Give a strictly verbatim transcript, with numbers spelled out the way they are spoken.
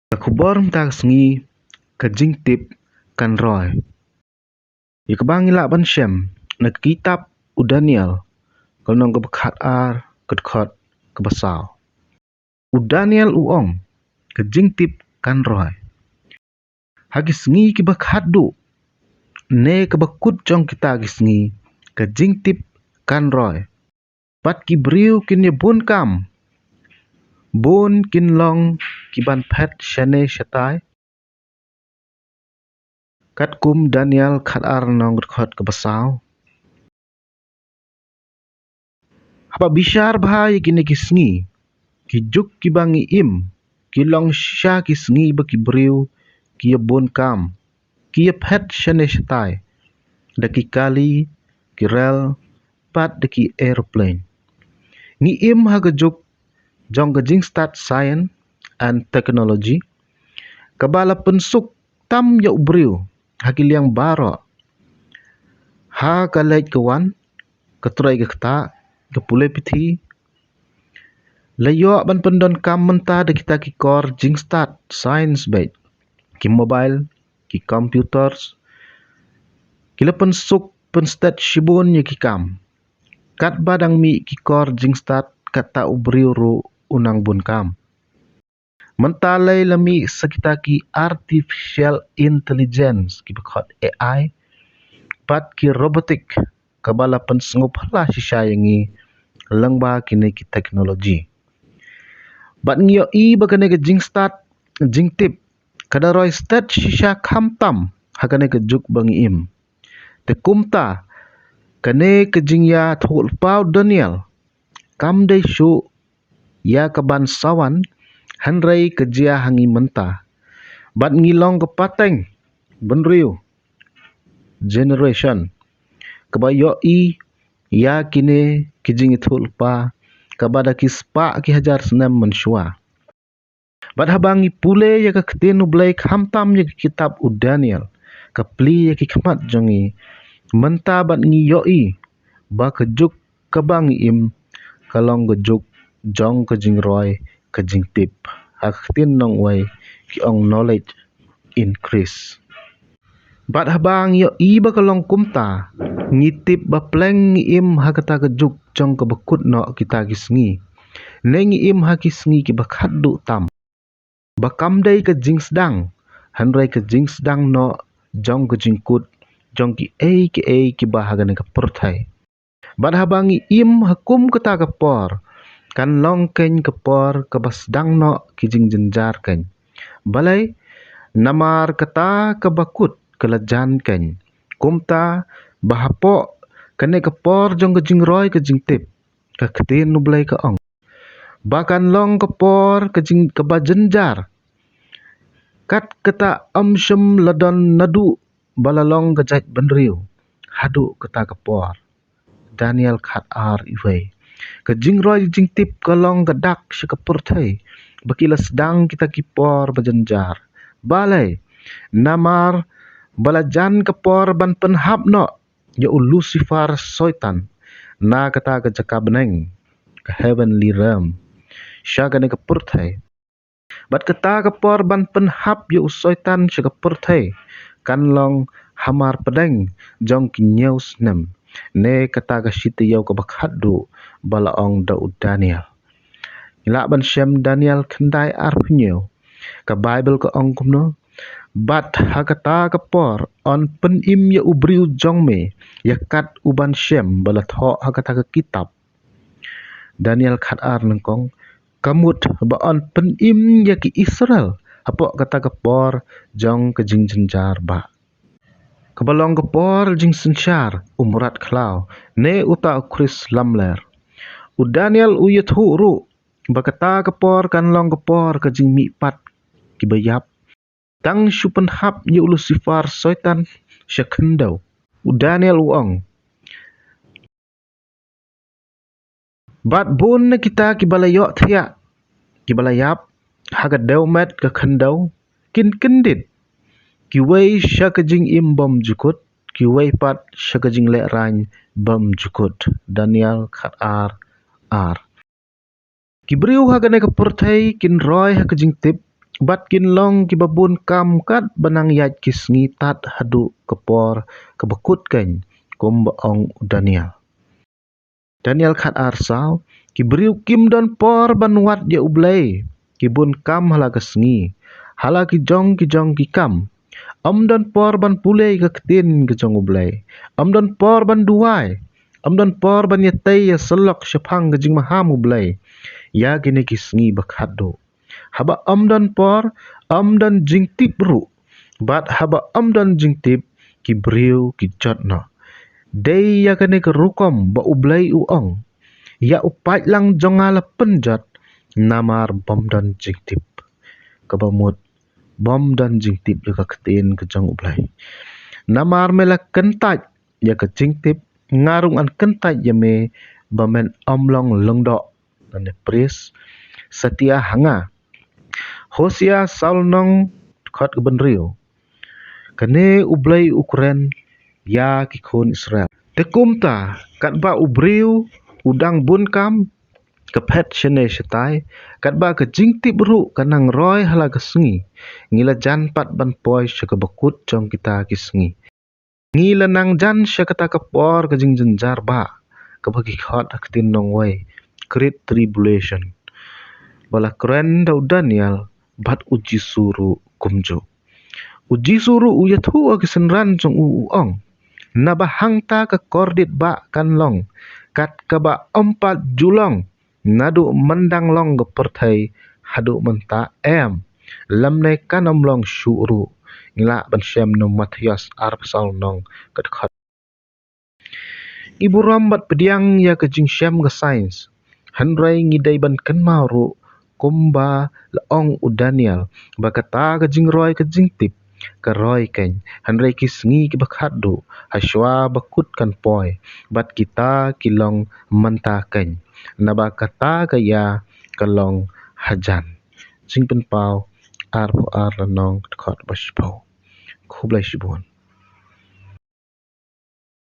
Ka khubor mynta ka sngi, ka jingtip kan roi. Ïa kaba ngi lah ban shem na ka kitab u Daniel, ka lynnong kaba khatar, ka dkhot kaba saw. U Daniel u ong, ka jingtip kan roi. Ha ki sngi kiba khatduh, ne kaba kut jong kita ki sngi, ka jingtip kan roi. Bad ki briew kin ïa bun kam, bun kin long ki ban phet shane shatai. Katkum Daniel khatar, lynnong dkhot kaba saw. Haba bishar bha ïa kine ki sngi, ki juk kiba ngi im ki long shisha ki sngi ba ki briew ki ïa bun kam, ki ïa phet shane shatai da ki kali, ki rel, bad da ki aeroplane. Ngi im ha ka juk jong ka jingstad science and technology, kaba la pynsuk tam ïa u briew ha ki liang baroh. Ha ka leit ka wan, ka trei ka ktah, ka pule puthi, la ïoh ban pyndonkam mynta da kita ki kor jingstad science beit. Ki mobile, ki computers, ki la pynsuk pynsted shibun ïa ki kam. Katba dang mih ki kor jingstad, kata u briew ruh u nang bun kam. Mynta lei la mih sa kita ki artificial intelligence, kiba khot A I, bad ki robotic, kaba la pynsngewphylla shisha ïa ngi lyngba kine ki technology. Bad ngi ïohi ba kane ka jingstad jingtip ka da roi sted shisha khamtam ha kane ka juk ba ngi im. Te kumta, kane ka jingïathuhlypa u Daniel kam dei shuh ïa ka ban sa wan, hynrei ka jia ha ngi mynta. Bad ngi long ka pateng bynriew, generation, kaba ïohi ïa kine ki jingïathuhlypa kaba da ki spah ki hajar snem mynshuwa. Bad haba ngi pule ïa ka ktien u Blei, khamtam ïa ka kitab u Daniel, ka plie ïa ki khmat jong ngi mynta, bad ngi ïohi ba ka juk kaba ngi im ka long ka juk jong ka jingroi ka jingtip, ha ka ktien nongwei ki ong knowledge increase. Bad haba ngi ïohi ba ka long kumta, ngi tip ba pleng ngi im ha kata ka juk jong kaba kut noh kita ki sngi, ne ngi im ha ki sngi kiba khatduh tam, ba kam dei ka jingsdang, hynrei ka jingsdang noh jong ka jingkut jong kiei kiei kiba ha kane ka pyrthei. Bad haba ngi im ha kum kata ka por, kan long keiñ ka por kaba sdang noh ki jingjynjar keiñ. Balei? Namar kata kaba kut ka la jan keiñ. Kumta, ba hapoh kane ka por jong ka jingroi ka jingtip, ka ktien u Blei ka ong ba kan long ka por ka jing, kaba jynjar, kat kata ym shym la don naduh ba la long ka jait bynriew haduh kata ka por. Daniel khatar, wei. Ka jingroi jingtip ka long ka dak sha ka pyrthei ba ki la sdang kita ki por ba jynjar. Balei? Namar ba la jan ka por ban pynhap noh ïa u Lucifer Soitan na kata ka jaka bneng, ka heavenly realm, sha kane ka pyrthei. Bad kata ka por ban pynhap ïa u Soitan sha ka pyrthei kan long hamar pdeng jong ki hynñiew snem, ne kata ka shi taïew kaba khatduh ba la ong da u Daniel. Ngi lah ban shem Daniel khyndai arphew hynñiew. Ka Baibl ka ong kumno? Bad ha kata ka por yn pynim ïa u briew jong me ïa kat u ban shem ba la thoh ha kata ka kitab. Daniel khatar, nyngkong. Ka mut ba yn pynim ïa ki Israel hapoh kata ka por jong ka jingjynjar bah, kaba long ka por jingsynshar u mrad khlaw, ne uta u Khrist lamler. U Daniel u ïathuh ruh ba kata ka por kan long ka por ka jingmihpat kiba ïap, tang shu pynhap ïa u Lucifer Soitan sha khyndew. U Daniel u ong, bad bun na kita kiba la ïohthiah, kiba la ïap ha ka dewmet ka khyndew, kin kyndit, kiwei sha ka jingim bymjukut, kiwei pat sha ka jinglehrain bymjukut. Daniel khatar, ar. Ki briew ha kane ka pyrthei kin roi ha ka jingtip, bad kin long kiba bun kam katba nang ïaid ki sngi tad haduh ka por kaba kut keiñ, kumba ong u Daniel. Daniel khat ar saw, ki briew kim don por ban wad ïa U Blei, ki bun kam ha la ka sngi, ha la ki jong ki jong ki kam. Ym don por ban pule ïa ka ktien ka jong U Blei. Ym don por ban duwai. Ym don por ban ïatei ïasyllok shaphang ka jingmaham U Blei ïa kine ki sngi ba khatduh. Haba ym don por, ym don jingtip ruh. Bad haba ym don jingtip, ki briew ki jot noh. Dei ïa kane ka rukom ba U Blei u ong, ïa u paidlang jong nga la pynjot, namar bym don jingtip. Kaba mut, bym don jingtip ïa ka ktien ka jong U Blei. Namar me la kyntait ïa ka jingtip, nga ruh ngan kyntait ïa me ba men ym long lyngdoh, lane pris, satia ha nga. Hosea saw lynnong, dkhot kaba hynriew. Kane U Blei u kren ïa ki khun Israel. Te kumta, katba u briew u dang bun kam, ka phet shane shatai, katba ka jingtip ruh ka nang roi ha la ka sngi, ngi la jan pat ban poi sha kaba kut jong kita ki sngi. Ngi la nang jan sha kata ka por ka jingjynjar ba, kaba ki khot ha ka ktien nongwei, Great Tribulation, ba la kren da u Daniel bad U Jisu ruh kumjuh. U Jisu ruh u ïathuh ha ki synran jong u, u ong, naba hangta ka kordit ba kan long kat kaba ym pat ju long naduh myndang long ka pyrthei haduh mynta, em, lymne kan ym long shuh ruh. Ngi lah ban shem na u Mathaios arphew saw lynnong, ka dkhot. Ngi burom bad pdiang ïa ka jingshem ka science, hynrei ngi dei ban kynmaw ruh kumba la ong u Daniel, ba kata ka jingroi ka jingtip ka roi keiñ, hynrei ki sngi kiba khatduh, ha shuwa ba kut kan poi, bad kita ki long mynta keiñ, naba kata ka ïa ka long hajan. Jingpynpaw arphew ar lynnong, dkhot ba shiphew. Khublei shibun.